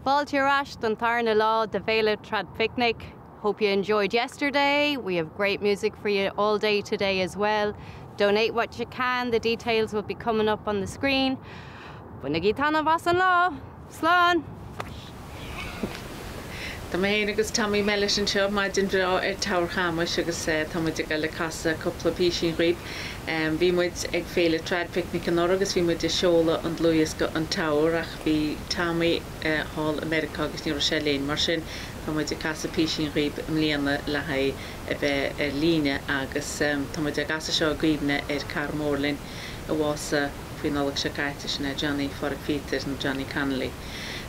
Fáilte ar ais don tarna lá de Fhéile Traidphicnic. Hope you enjoyed yesterday. We have great music for you all day today as well. Donate what you can. The details will be coming up on the screen. Bainigí taitneamh as an lá. Slán! Tá mé féin agus Tommy Mellett anseo maidin bhreá ar Teamhair Chamais agus tá muid ag dul ag casadh cúpla písín dhaoib. Bhí muid ag Féile Traidphicnic anuraidh agus bhí muid ag seoladh an dlúthdhiosca An Teamhair ach bhí Tommy thall i Meiriceá agus ní raibh sé linn. Mar sin tá muid ag casadh písín dhaoib i mbliana le haghaidh a bheith ar líne agus tá muid á gcasadh seo i gcuimhne ar cara mór linn a bhásaigh faoi Nollaig seo caite, sin é Johnny Phádraic Phíotair nó Johnny Connolly.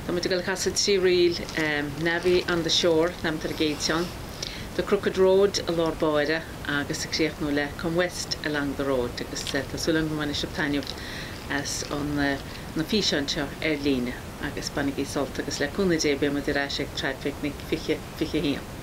Tá muid ag dul a chasadh 3 ríl, Navvy on the Shore, an t-ainm atá ar an gcéad cheann, The Crooked Road i lár báire agus ag críochnú le Come West Along the Road agus tá súil agam go mbainfidh sibh taitneamh as an na físeáin seo ar líne agus bainigí sult agus le cúnamh Dé beidh muid ar ais ag Traidphicnic 2021.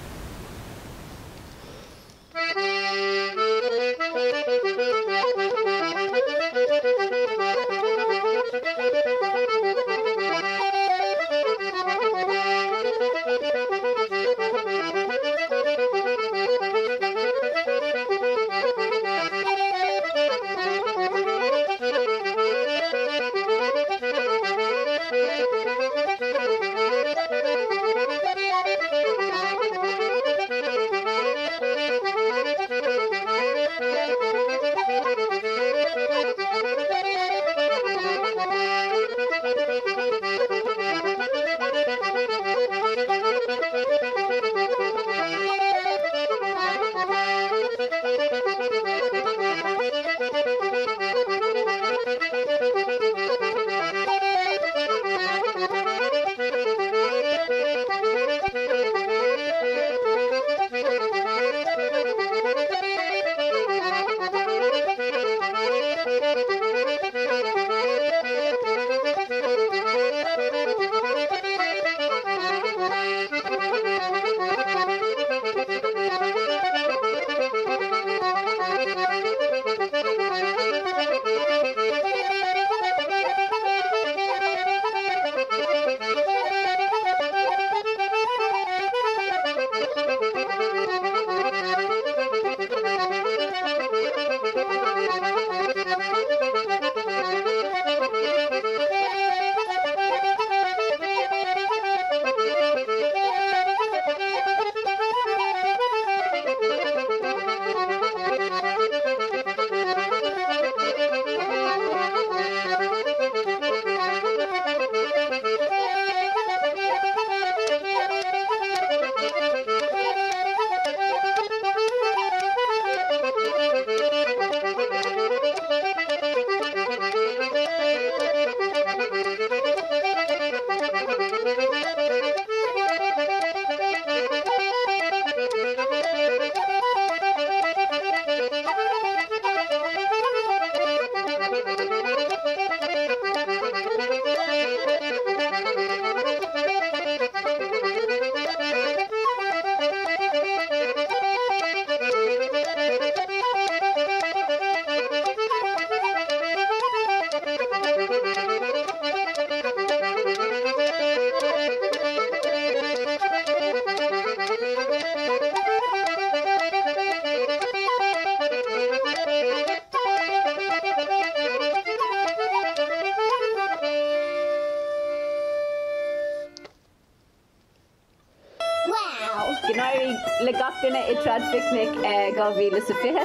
Go n-éirí le gach duine i Traidphicnic 2020.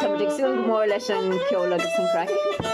Táimid ag súil go mór leis an ceol agus an craic.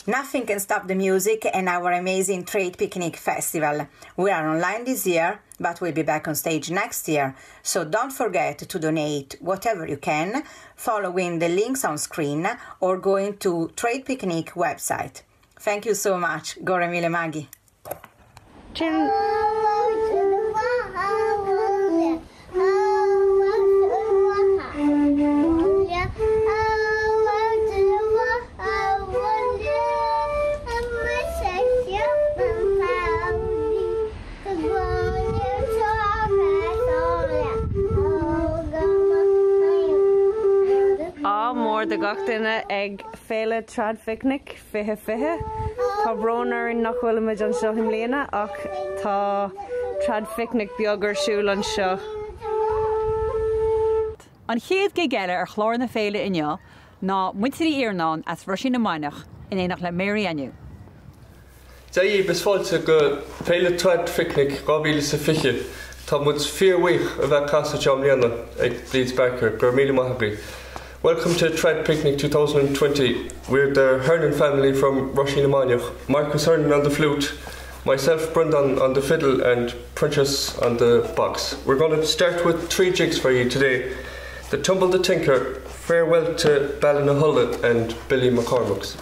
Nothing can stop the music and our amazing Traidpicnic Festival. We are online this year, but we'll be back on stage next year. So don't forget to donate whatever you can, following the links on screen or going to Traidpicnic website. Thank you so much. Go raibh míle maith agaibh. Ádh mór do gach duine ag Féile Traidphicnic 2020. Tá brón orainn nach bhfuilimid anseo i mbliana ach tá Traidphicnic beag ar siúl anseo. An chéad ghig eile ar chlár na féile inniu ná Muintir Uí Iarnáin as Roisín na Mainiach in éineacht le Mary Éinniú. Dia dhaoibh is fáilte go Féile Traidphicnic 2020. Tá muid fíor-bhuíoch a bheith ag casadh anseo i mbliana ag Leeds Barker. Go raibh míle maith agaibh. Welcome to Traidpicnic 2020. We're the Hernon family from Roisín na Mainiach. Marcus Hernon on the flute, myself Brendan on the fiddle and Proinsias on the box. We're going to start with three jigs for you today. The Tumble the Tinker, Farewell to Ballinahulla and Billy McCormack's.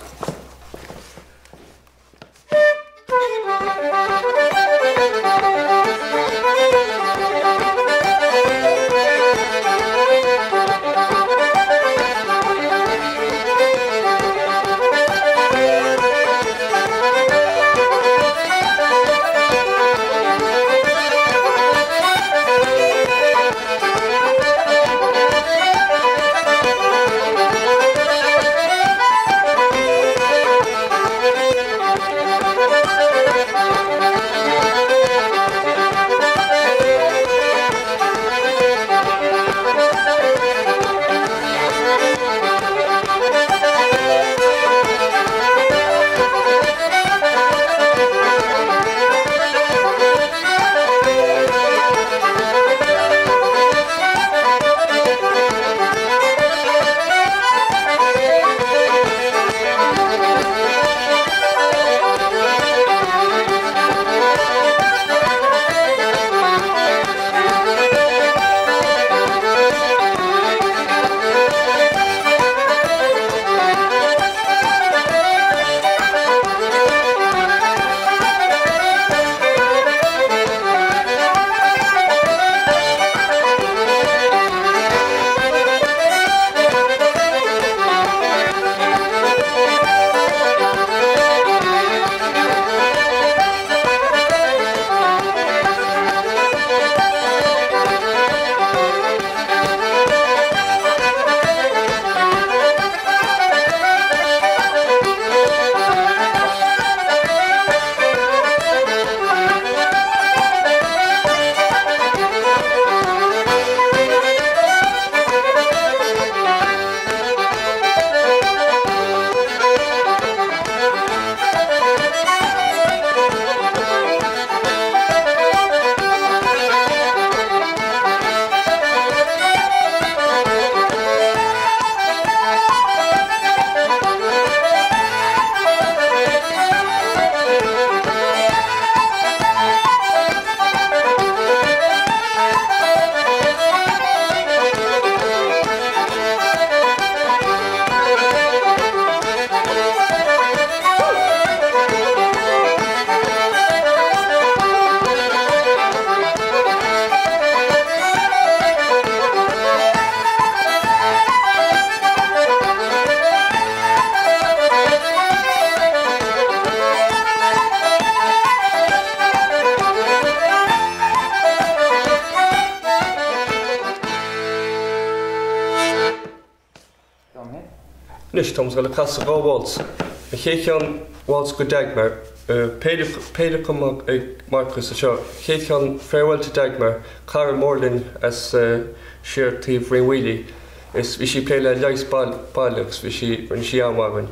Anois, táimid ag dul a casadh dhá waltz. An chéad cheann, waltz go Dagmar, péire cumtha ag Marcus anseo. Chéad cheann, Farewell to Dagmar, cara mór linn as siar taobh Rinn Mhaoilí. Is bhí sí ag plé le leigheas baile agus bhí sí, rinne sí an-mhaith againn.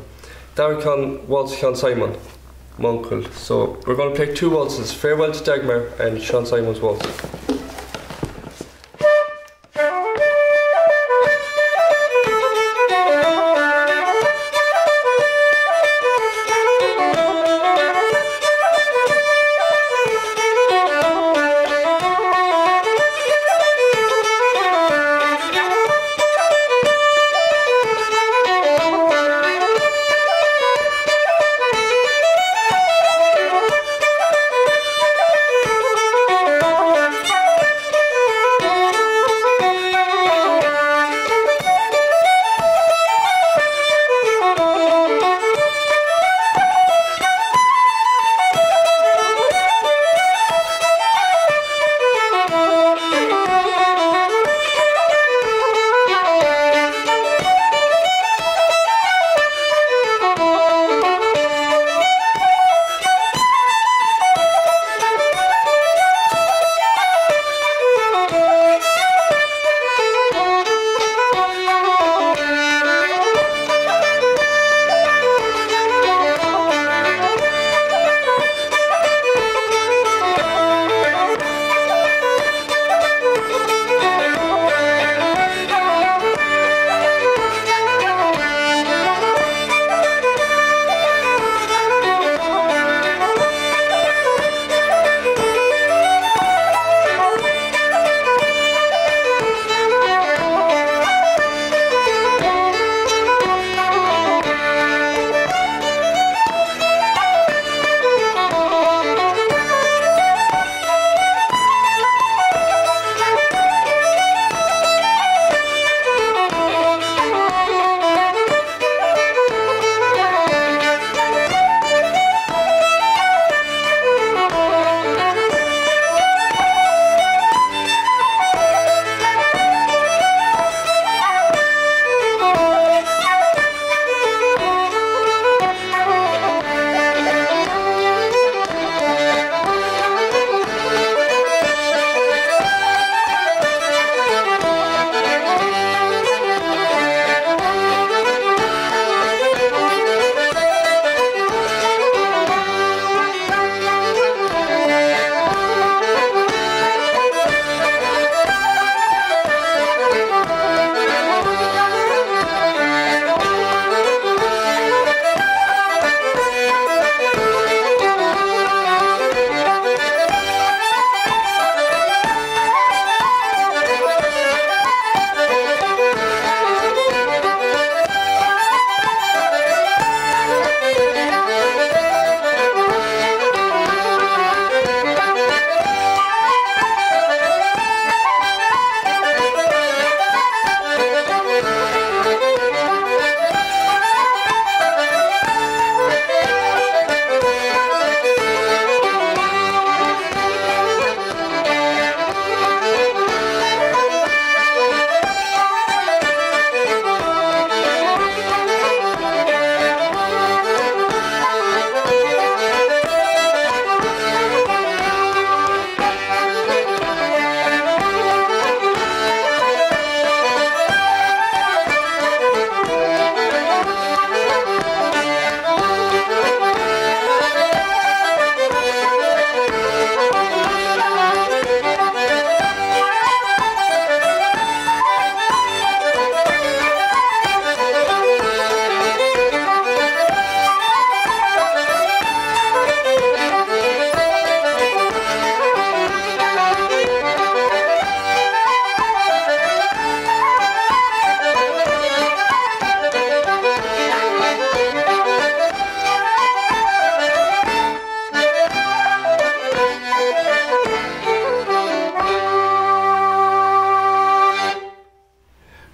Dara ceann, waltz Sheán Simon, m'uncail. So, we're gonna play two waltzes, Farewell to Dagmar and Seán Simon's waltz.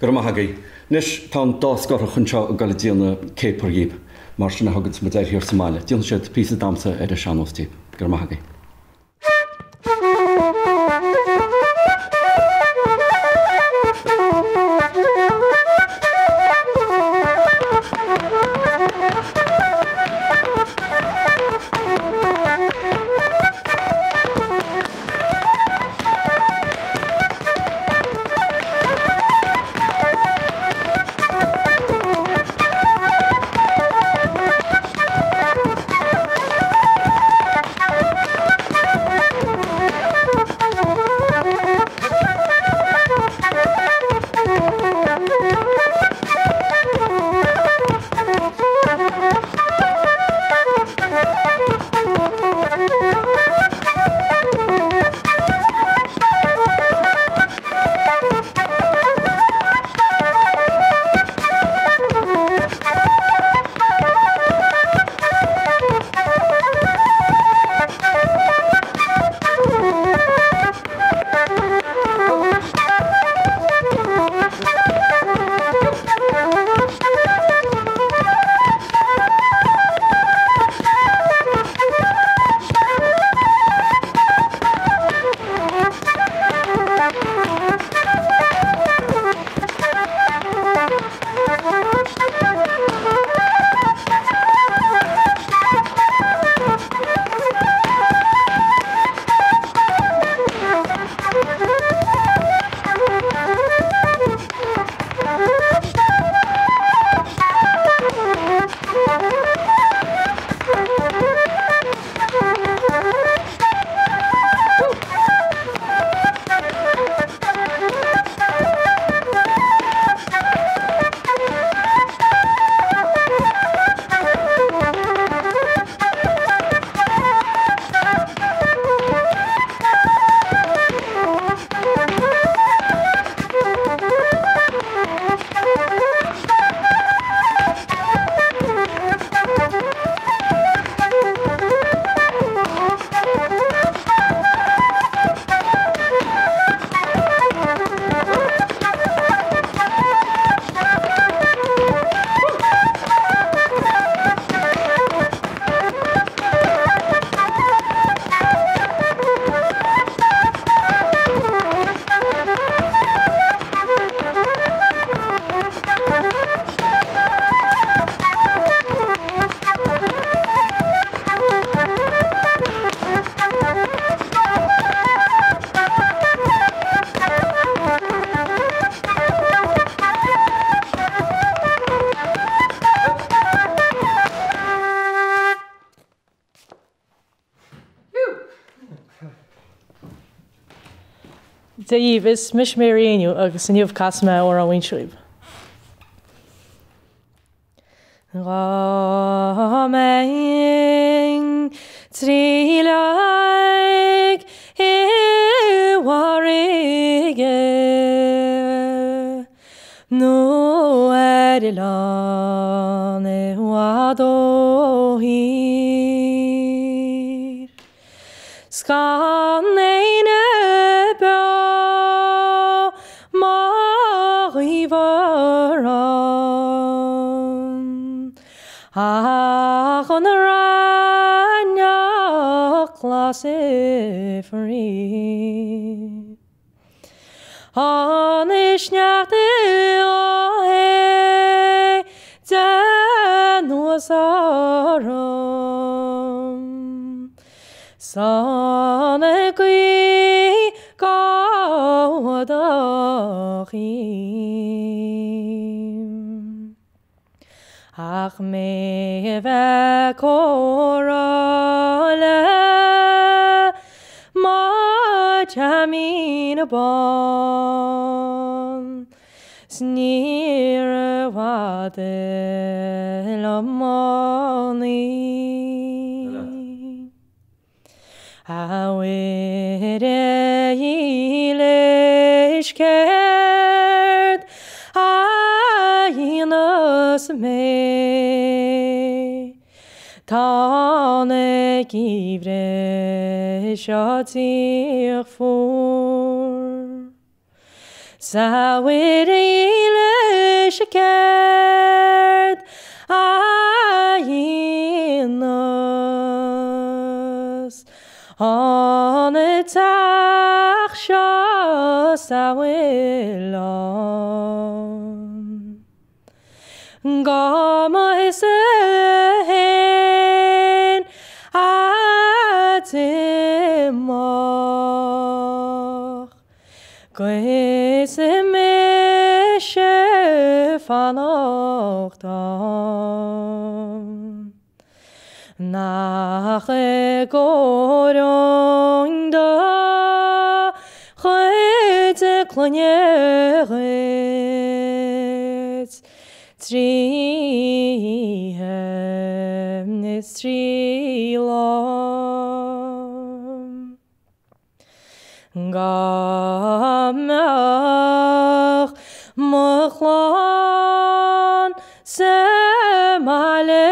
Go raibh maith agaibh. Anois, tá an dá scothach anseo ag dul ag déanamh caper dhíbh, mar sin a thuganns muid air thiar sa mbaile. Déanfaidh siad píosa damhsa ar an sean-nós díbh. Go raibh maith agaibh. Dia dhaoibh, is mise Mary Éinniú agus inniu casfaidh mé amhrán mhuinse dhaoibh. Dhá mbeinn trileag i bhfarraige Nó ar oileán i bhfad ó thír. 'S gan éinne beo mo thaobh orm Ach an raithneach glas i bhfraoch. An sneachta á shéideadh anuas orm 's an ghaoth dhá fhuadach. Ach mé a bheith ag comhrá le mo Theaimín Bán 's níorbh fhada liom an oíche. A Mhuire dhílis céard a dhéanfas mé? Tá na geimhridh seo tíocht fuar. 'S a Mhuire dhílis. mise céard a dhéanas an teach seo 's a bhfuil ann. Dá mba thusa fhéin a d'imeodh, 'gus mise fanacht ann. Nach i gcomhaireoinn do chuid clainne dhuit 3 oíche is 3 lá. Dá mbeadh mo chlann sa mbaile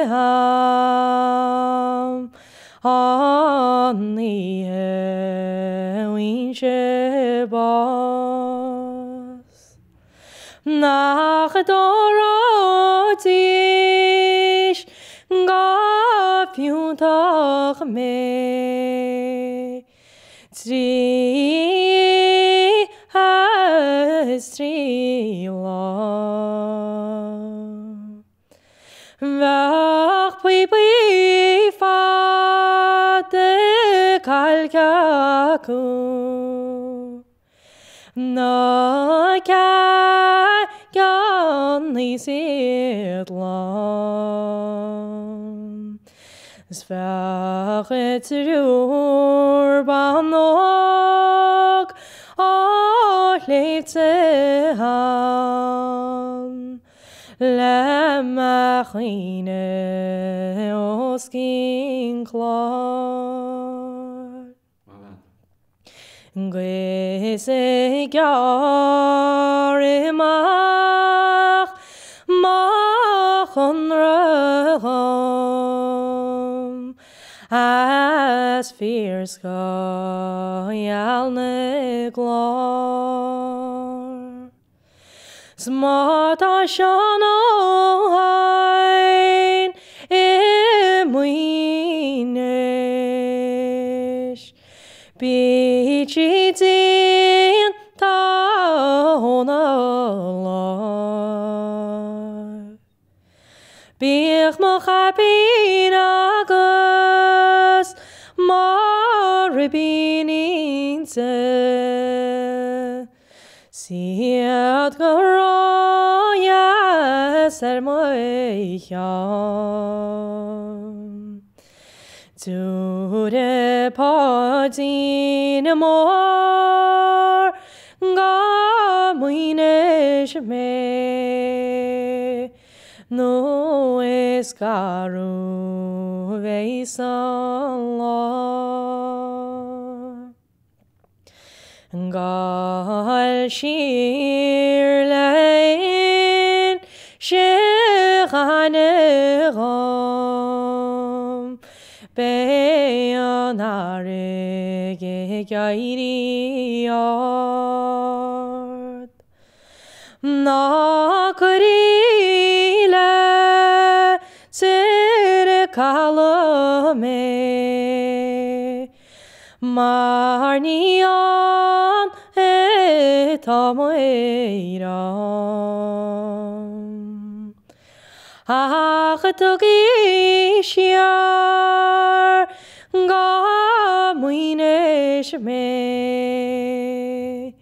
a'm an oíche a bhfuighinn-se bás. Nach dtabharfaidís go fiúntach mé. 3 oíche is 3 lá. Bheadh píopaí fada cailce acu Na ceannaí 's iad lán. 'S bheadh triúr ban óg á sléibhte ann le mo choinne os cionn cláir. 'Gus ag gearradh amach mo chonradh dhom as fíorscoth gheal na gclár. 'S má tá Seán Ó hEidhin i Muighnis, bíodh siad déanta óna láimh. Bíodh mo chaipín agus mo ribín inti. 'S iad go ródheas ar mo cheann. Dúirt Páidín Mór go Muighnis mé nó is garbh a bheas an lá. Gabháil siar le hInse Ghainimh dhom, beidh an fharraige ag éirí ard. Ná cuir í le tir caladh mé, mar ní ann atá m'arán. Ach tugaigí siar go Muighnis mé.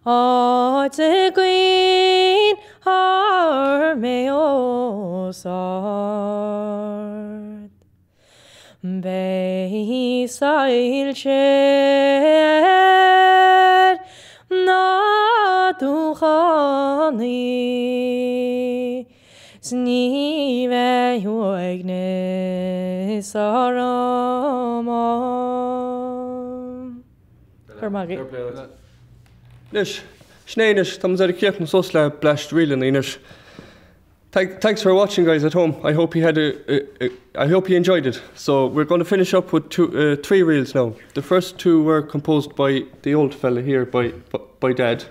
Áit a gcaoinfear mé os ard. Beidh soilse ar na dumhchannaí 's ní bheidh uaigneas orm ann. Go raibh maith agaibh. Anois, sin é anois, tá muid ag críochnú suas le bleaist ríleanna anois. Thanks for watching guys at home. I hope you had a, a, a I hope you enjoyed it. So we're going to finish up with two, 3 reels now. The first two were composed by the old fella here, by, by Dad.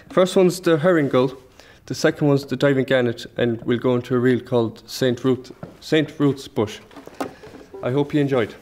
First one's the Herring Gull, the second one's the Diving Gannet, and we'll go into a reel called St. Ruth, St. Ruth's Bush. I hope you enjoyed.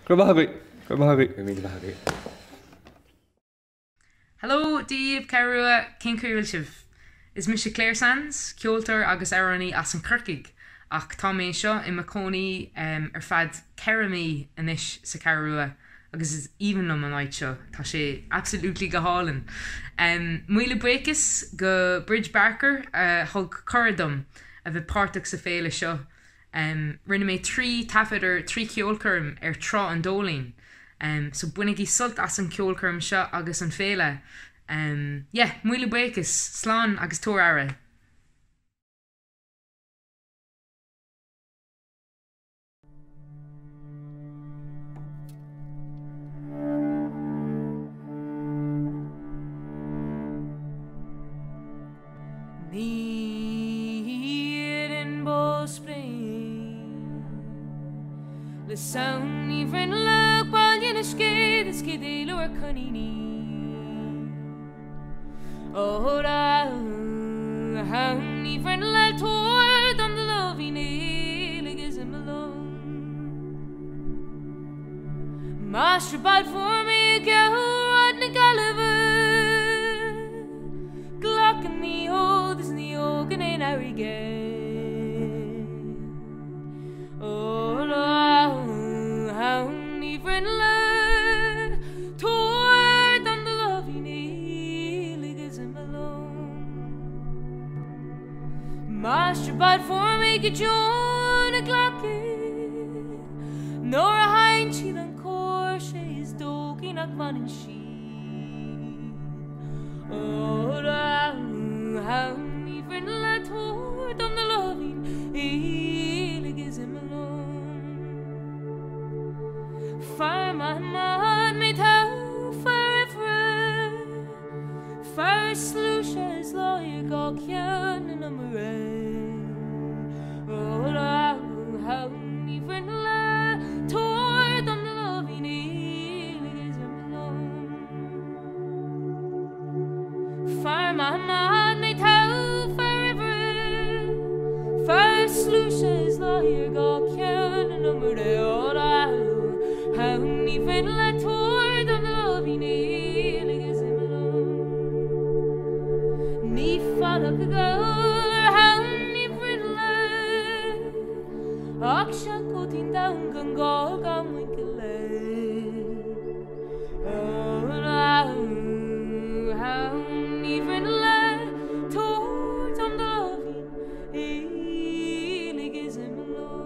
Go raibh maith agaibh. Go raibh maith agaibh. Go raibh míle maith agaibh. Hello, Dia daoibh, Ceathrú Rua, cén chaoi a bhfuil sibh? Is mise Clare Sands, ceoltóir agus amhránaí as an Chorcaigh, ach tá mé anseo i mo cónaí ar feadh 4 mí anois sa Cheathrú Rua agus is aoibhinn liom an áit seo, tá sé absolutely go hálainn. Míle buíochas go Bridge Barker a thug cuireadh dom a bheith páirteach sa féile seo. Rinne mé 3 taifead ar 3 cheolchoirm ar Trá an Dóilín. So bainigí sult as an cheolchoirm seo agus an féile. Yeah, míle buíochas! Slán agus tabhair aire! Máistir báid fuair mé go deo na glaice Nuair a sheinneann siad an cór sé is dóichí nach bhfanann siad Ní féidir leat tabhair dom do láimhín uilig is imigh liom. Fear maith maith mé tofa roimh ré Fear is sluaise is láir gach ceann ina maraon. Ní féidir leat tabhair dom do láimhín uilig is imigh liom. Fear maith maith mé tofa roimh ré Fear is sluaise is láir gach ceann ina maraon. Ní féidir leat tabhair dom do láimhín uilig is imigh liom. Ní fada go ar ní bhruile Ach seachótín dam gan gá gan muince le. Ní féidir leat tabhair dom do láimhín uilig is imigh liom.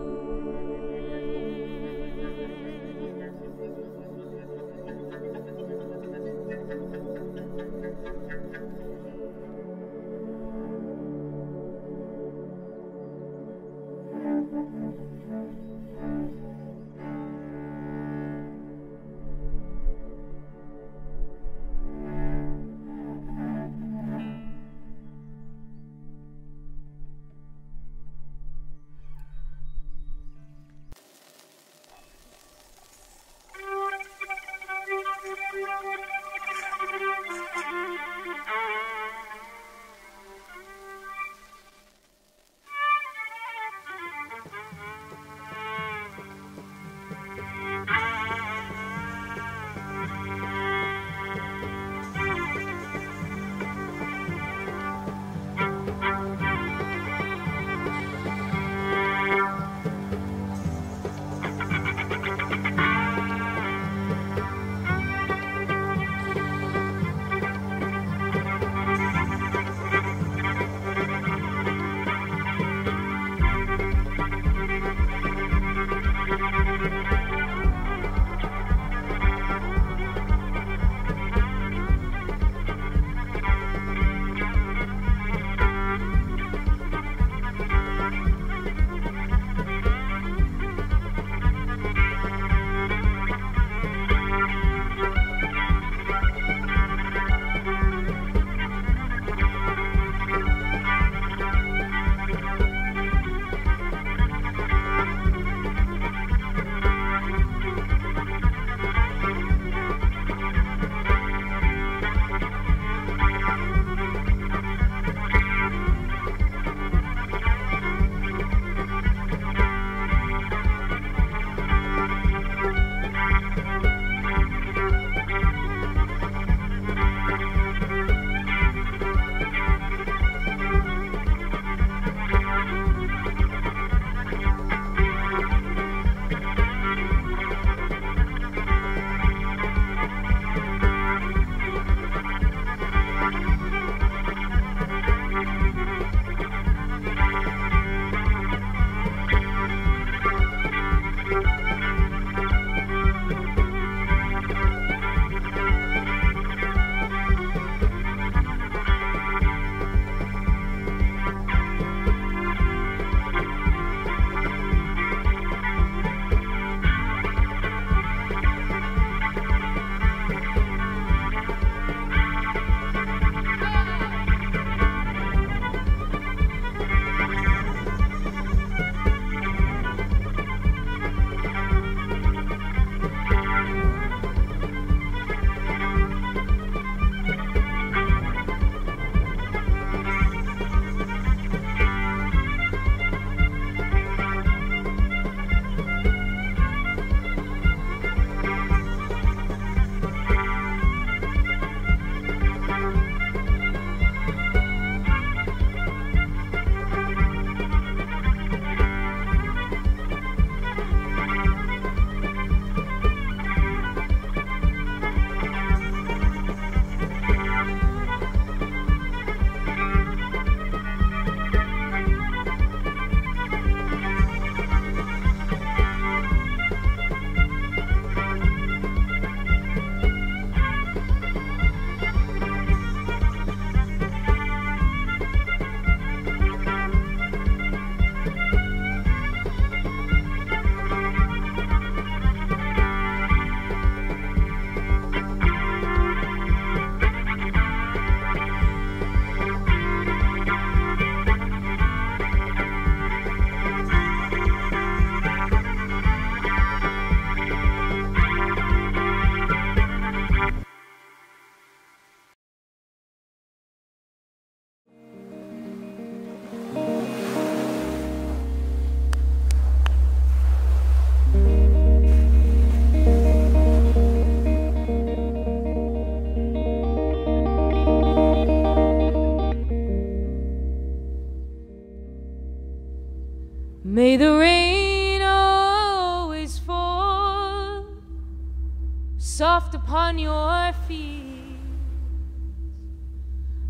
upon your feet,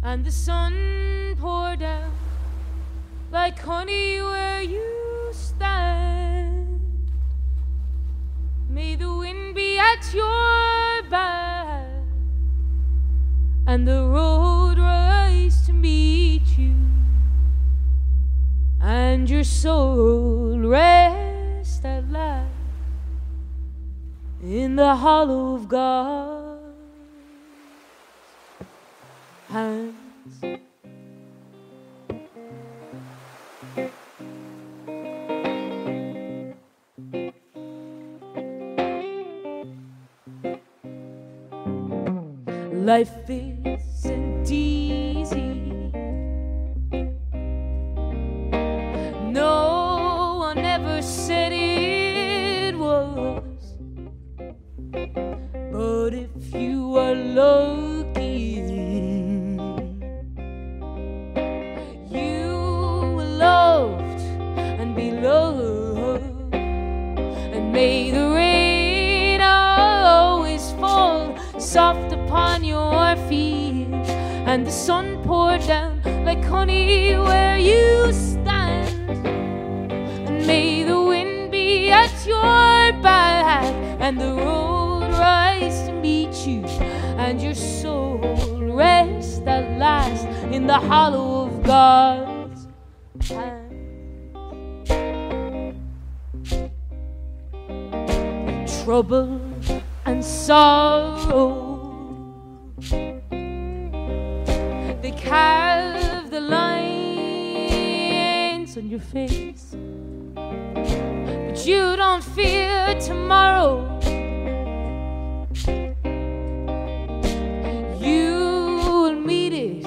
and the sun pour down like honey where you stand. May the wind be at your back and the road rise to meet you, and your soul rest at last in the hollow of God's hands. Life isn't easy. No one ever said it was. But if you are lucky, you will loved and be loved. And may the rain always fall soft upon your feet, and the sun pour down like honey where you stand. And may the wind be at your back and the road rise to meet you, and your soul rest at last in the hollow of God's hand. Trouble and sorrow, they carve the lines on your face, but you don't fear tomorrow. You will meet it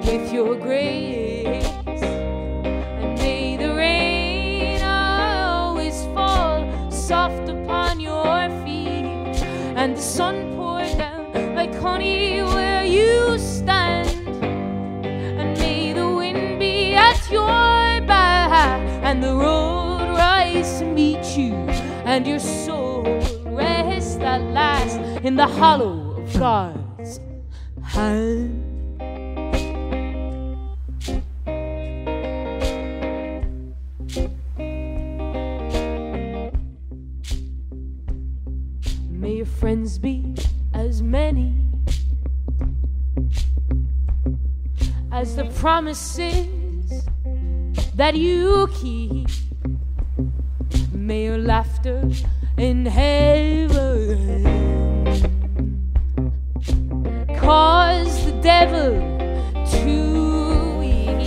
with your grace. And may the rain always fall soft upon your feet, and the sun pour down like honey where you stand. And may the wind be at your back and the road rise to meet you, and your soul rest at last in the hollow of God's hand. May your friends be as many as the promises that you keep. May your laughter in heaven cause the devil to weep.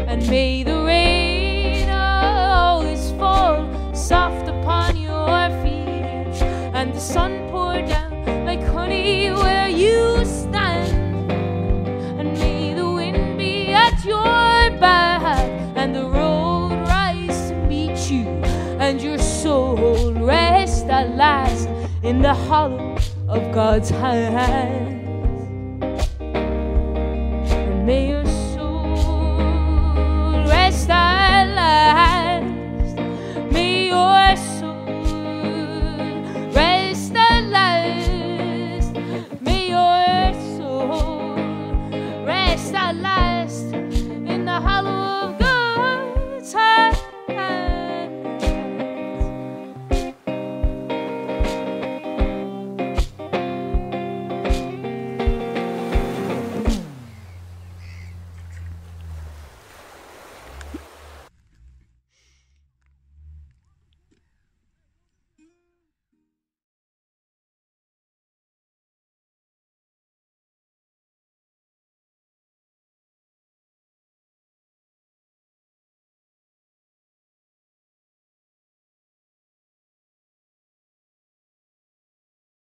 And may the rain always fall soft upon your feet, and the sun pour down like honey where you stand. And may the wind be at your back and the road rise to meet you, and your soul rest at last in the hollow of God's hand.